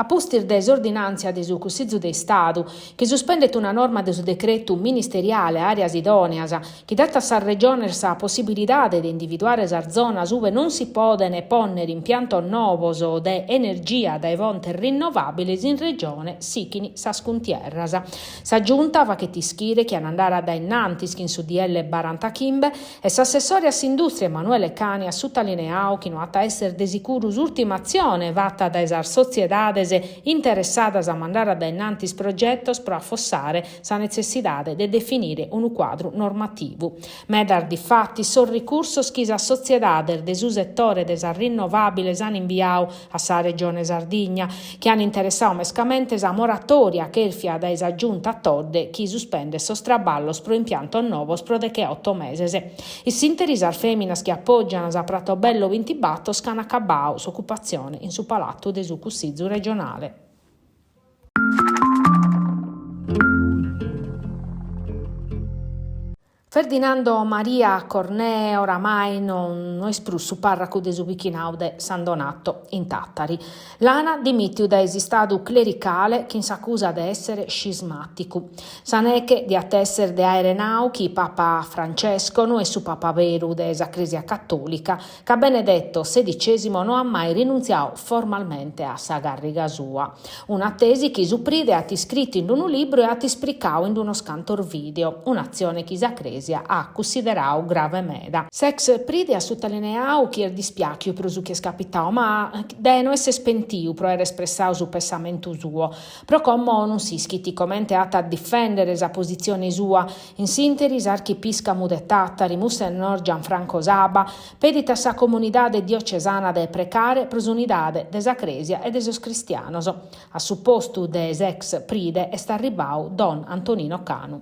pustis de s'ordinàntzia de su Cussizu de Istadu chi suspendet una norma de su decretu ministeriale Àreas Idòneas chi dat a sas Regiones sa possibilidade de individuare sas zonas ue non si podent pònnere impiantos novos de energia dae fontes rinnovàbiles in Regione sighint sas cuntierras. Sa Giunta faghet ischire chi an a andare a dae innantis chin su DL barantachimbe E s'assessore a s'indùstria Emanuele Cani at sutalineadu chi no at a èssere de sicuru s'ùrtima atzione fata dae sas sotziedades interessadas a mandare a dae innantis progetos pro afossare sa netzessidade de definire unu cuadru normativu. Medas difatis sos ricursos chi sas sotziedades de su setore de sas rinnovàbiles an imbiadu a sa Regione Sardigna, chi an interessadu mescamente sa moratòria chèrfia dae sa Giunta Todde chi suspendet sos traballos pro impiantos novos pro decheoto meses. In s'ìnteri sas fèminas chi apògian sa Pratobello bintibator ch'an acabadu s'ocupatzione in su palatu de su Cussizu regionale. Ferdinando Maria Cornet oramai no est prus su pàrracu de su bichinadu de San Donato in Tàtari. L'ana dimìtiu dae s'istadu clericale chin s'acusa de èssere scismàticu. Sa neche diat èssere de àere nau chi Papa Francesco no est su papa beru de sa Crèsia Catòlica, ca Benedetto sedicesimo no at mai rinuntziadu formalmente a sa càrriga sua. Una tesi chi su pride at iscritu in unu libru e at ispricadu in unos cantos video, un'atzione chi sa Crèsia at cunsideradu grave meda. S'ex pride at sutalineadu chi est dispiàchiu pro su chi est capitadu, ma de no èssere pentiu pro àere espressadu su pessamentu suo. Pro como non s'ischit comente at a difèndere sa positzione sua. In s'ìnteri s'archipìscamu de Tàtari, Mussennor Gianfranco Saba, Pedit a sa comunidade diocesana de precare pro s'unidade de sa Crèsia e de sos cristianos. A su postu de s'ex pride est arribbadu don Antonino Canu.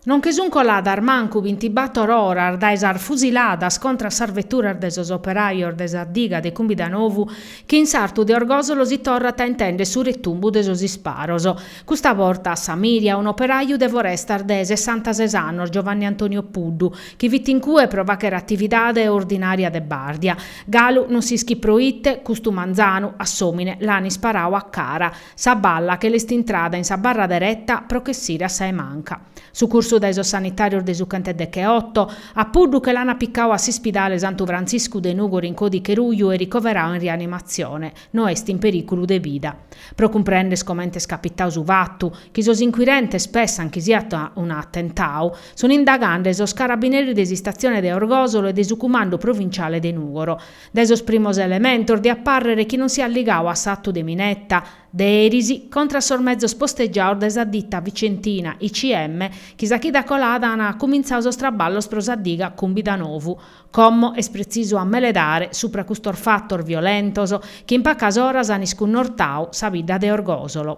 Non che sunt coladas mancu bintibator oras dae sas fusiladas contra sas veturas de sos operajos de sa diga de Cumbidanovu chi in sartu de Orgòsolo si torrat a intèndere su retumbu de sos isparos. Custa borta a sa mìria un'operaju de forestas de sessantases annos, Giovanni Antonio Puddu, chi fit in cue pro fàghere atividade ordinària de bàrdia. Galu non s'ischit pro ite, custu manzanu a s'òmine l'an isparadu a cara. Sa balla che l'est intrada in sa barra dereta pro ch'essire a sa 'e manca. Sucursu dae sos sanitàrios de su chentedecheoto, a Puddu che l'an picadu a s'ispidale Santu Frantziscu de Nùgoro in còdiche ruju e ricoveradu in rianimatzione. No est in perìculu de vida. Pro cumprender comente est capitadu su fatu, chi sos inquirentes pessan chi siat un'atentadu, sun indagande sos carabineris de s'istatzione de Orgòsolo e de su cumandu provinciale de Nùgoro. Dae sos primos elementos diat pàrrere chi non siat ligadu a s'atu de mineta de eris contra a sos mezos postegiados dae sa dita vicentina ICM chi sa chida colada an cumintzadu sos traballos pro sa diga Cumbidanovu. Como est pretzisu a meledare supra custos fatos violentos chi in pacas oras an iscunnortadu sa bidda de Orgòsolo.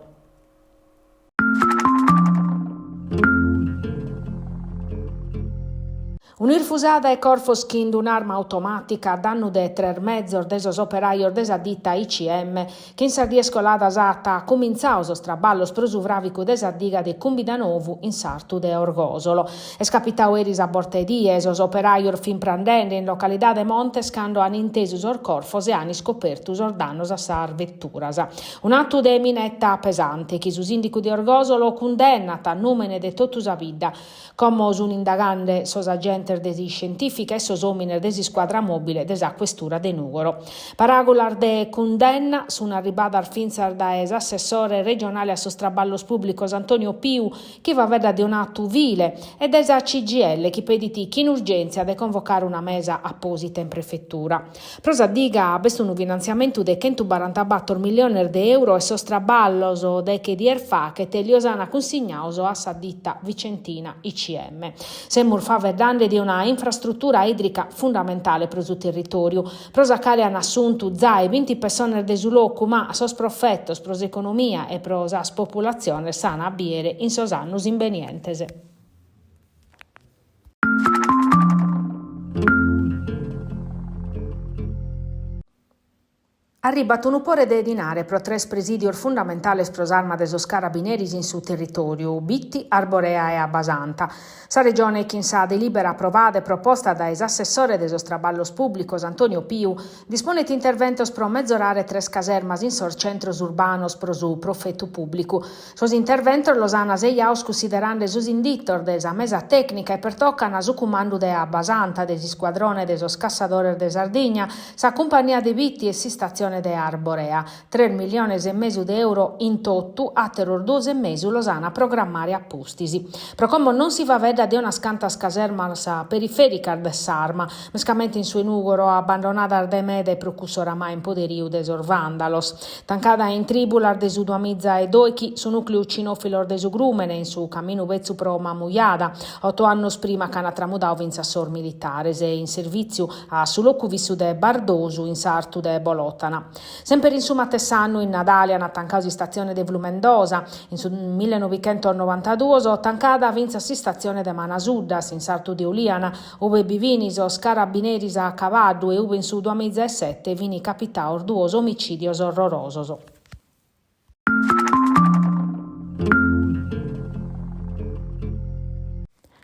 Un'irfusada 'e corfos chin d'un'arma automàtica a dannu de tres mezos de sos operajos de sa dita ICM, chi in sas dies coladas at cumintzadu sos traballos pro su fràvicu de sa diga de Cumbidanovu in sartu de Orgòsolo. Est capitadu eris a borta 'e die, sos operajos fin prandende in localidade Montes cando an intesu sos corfos e an iscopertu sos dannos a sas veturas. Un'atu de mineta pesante chi su sìndicu de Orgòsolo cundennat a nùmene de totu sa bidda. Como sun indagande sos agentes de s'iscientìfica e sos òmines de s'iscuadra mòbile de sa Questura de Nùgoro. Paràgulas de cundenna sun arribadas fintzas dae s'assessore regionale a sos traballos pùblicos Antonio Piu, chi faeddat de un'atu vile, e dae sa CGIL chi pedit chin urgèntzia de convocare una mesa apòsita in prefetura. Pro sa diga b'est unu finantziamentu de chentubarantabator milliones de euro e sos traballos deche dies faghet lios an cunsignados a sa dita vicentina ICM. Semus faeddande de una infrastrutura ìdrica fundamentale pro su territòriu, pro sa cale an assuntu zai binti pessones de su locu, ma sos profetos pro s'economia e pro sas populatziones s'an a bìere in sos annos imbenientes. Arribat unu pore de dinare pro tres presìdios fundamentales pro s'arma de sos carabineris in su territòriu, Bitti, Arborea e Abbasanta. Sa Regione, chin sa delìbera aprovada e proposta dae s'assessore de sos Traballos Pùblicos Antonio Piu, disponet interventos pro mezorare tres casermas in sos centros urbanos pro su profetu pùblicu. Sos interventos los an sejados cunsiderende sos inditos de sa mesa tècnica e pertocan su cumandu de Abbasanta, de s'iscuadrone de sos Cassadores de Sardigna, sa cumpagnia de Bitti e s'istatzione de Arborea. Tres milliones e mesu de euro in totu, àteros duos e mesu los an a programmare a pustis. Pro como non si faeddat de unas cantas casermas perifèricas de s'Arma, mescamente in su 'e Nùgoro, abbandonadas dae meda e pro cussu oramai in poderiu de sos vàndalos. Tancada in trìbulas de su duamiza e dòichi su nùcleu cinòfilos de su Grùmene in su caminu betzu pro Mamujada, oto annos prima ch'ant tramudadu fintzas sos militares in servìtziu a su locu fissu de Bardosu in sartu de Bolòtana. Semper in su matessi annu in Nadale ant tancadu s'istatzione de Flumendosa, in su millenovichentosnovantaduos tancada fintzas s'istatzione de Manasuddas in sartu de Ulìana, ube bi fin sos carabineris a cabaddu e ube in su duamizasete fin capitados duos omicìdios orrorosos.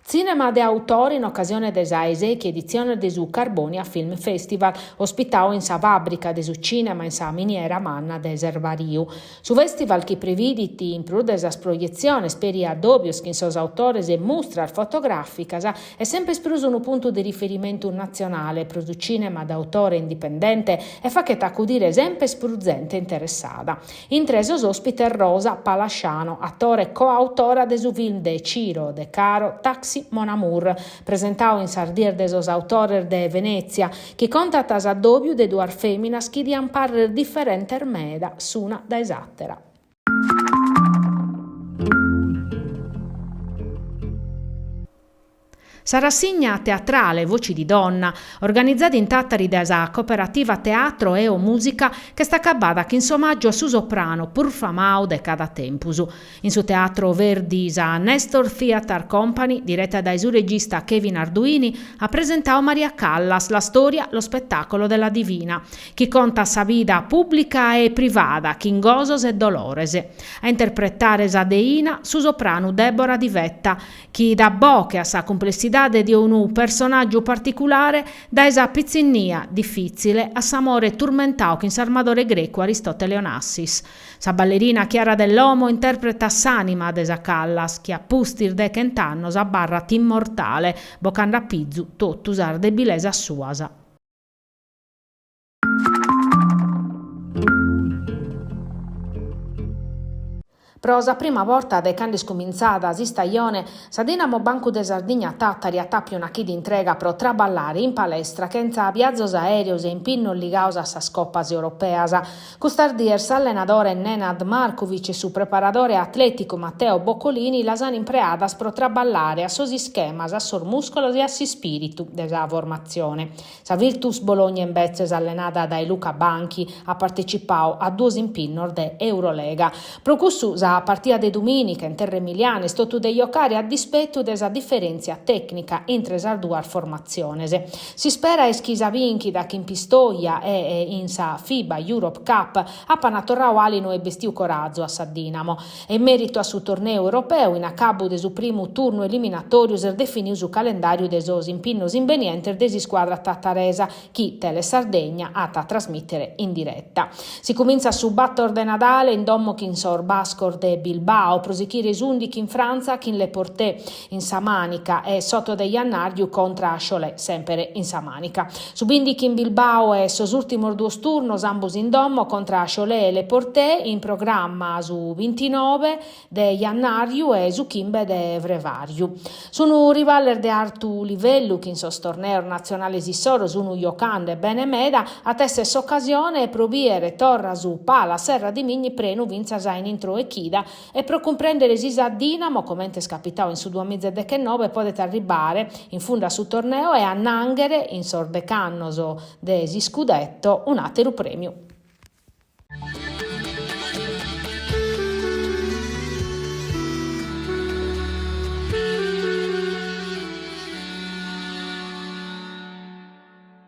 Tzìnema de autore in ocasione de sa 'e sèichi editzione de su Carbonia Film Festival, ospitadu in sa Fàbrica de su Cìnema in sa Miniera Manna de Serbariu. Su festival chi previdit, in prus de sas projetziones, peri addòbios chin sos autores e mustras fotogràficas, est semper prus unu puntu de riferimentu natzionale pro su cìnema d'autore indipendente e faghet acudire semper prus zente interessada. Intre sos òspites Rosa Palasciano, atore e coautora de su film de Ciro De Caro Taxi Mon Amour, presentadu in sas dies de sos autores de Venètzia, chi contat s'addòbiu de duas fèminas chi diant pàrrere diferentes meda s'una dae s'àtera. Sa rassigna teatrale Voci di Donna, organizada in Tàtari dae sa Cooperativa Teatro Eo Musica, ch'est acabada chin s'omàgiu a su soprano prus famadu de cada tempus. In su Teatro Verdi sa Nestor Theatre Company, direta dae su regista Kevin Arduini, at presentadu Maria Callas, la storia, lo spettacolo della divina, chi contat sa vida pùblica e privada chin gosos e dolores. A interpretare sa deina su sopranu Debora Di Vetta, chi dat boche a sa cumplessidade de unu personàgiu particulare, dae sa pitzinnia difìtzile a s'amore turmentadu chin s'armadore grecu Aristotele Onassis. Sa ballerina Chiara Dell'Omo interpretat s'ànima de sa Callas, chi a pustis de chent'annos abarrat immortale, bocande a pizu totu sas debilesas suas. Pro sa prima borta dae cando est cumintzada s'istajone, sa Dinamo Bancu de Sardigna Tàtari at àpiu una chida intrega pro traballare in palestra chentza biazos aèreos e impinnos ligados a sas copas europeas. Custas dies s'allenadore Nenad Markovic e su preparadore atlèticu Matteo Boccolini las an impreadas pro traballare a sos ischemas, a sos mùscolos e a s'ispìritu de sa formatzione. Sa Virtus Bologna imbetzes, allenada dae Luca Banchi, at partecipadu a duos impinnos de Eurolega. Pro cussu sa partida de dumìnica in terra emiliana est totu de jocare a dispetu de sa diferèntzia tècnica intre sas duas formatziones. S'ispera est chi sa bìnchida chin Pistoia e in sa FIBA Europe Cup apan torradu àlinu e bestiu corazu a sa Dinamo. E in mèritu a su torneu europeu, in acabu de su primu turnu eliminatòriu s'est definiu su calendàriu de sos impinnos imbenientes de s'iscuadra tataresa, chi Telesardegna at a trasmìtere in direta. Si cumintzat su bator de Nadale in domo chin sos bascos de Bilbao, pro sichire s'ùndichi in Frantza chin Le Portet in sa Mànica e s'oto de jannàriu contra a Cholet, semper in sa Mànica. Su bìndichi in Bilbao e sos ùrtimos duos turnos, ambos in domo, contra a Cholet e Le Portet, in programma su bintinoe de jannàriu e su chimbe de frevàriu. Sunt rivales de artu livellu chi in sos torneos natzionales issoro sunt jocande bene meda, at èssere s'ocasione pro bìere torra su Pala Serradimigni prenu fintzas a in intro 'e chida E pro cumprèndere si sa Dinamo, comente est capitadu in su duamizadechennobe, podet arribbare in fundu a su torneu e annànghere in sos dech'annos de s'iscudetto un'àteru prèmiu.